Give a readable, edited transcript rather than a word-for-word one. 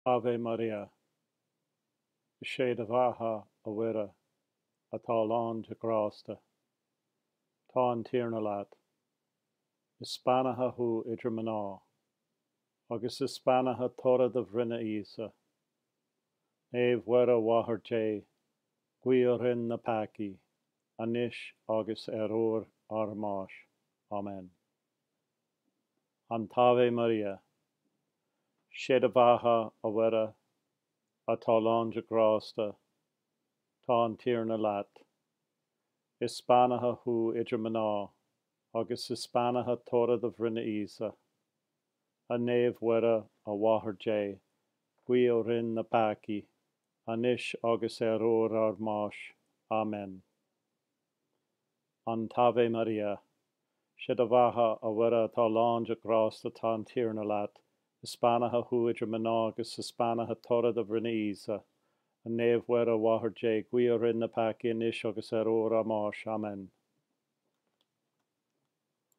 Ave Maria. Is é do bheatha, a Mhuire, atá lán de ghrásta. Tá an Tiarna leat. Is beannaithe thú idir mná, agus is beannaithe toradh do bhroinne Íosa. Naomh Mhuire Mháthair Dé, guí orainn na peacaí, anois agus ar uair ár mbáis. Amen. An tAve Maria. 'Sé do bheatha, a Mhuire, atá lán de ghrásta, tá an Tiarna leat. Is beannaithe thú idir mná, agus is beannaithe toradh do bhroinne Íosa. A Naomh Mhuire, a Mháthair Dé, guí orainn na peacaí, anois agus ar uair ár mbáis. Amen. An tAve Maria. 'Sé do bheatha, a Mhuire, atá lán de ghrásta tá an Tiarna leat, is beannaithe thú idir mná agus is beannaithe toradh do bhroinne Íosa. A Naomh Mhuire, a Mháthair Dé, guí orainn na peacaí anois agus ar uair ár mbáis. Amen.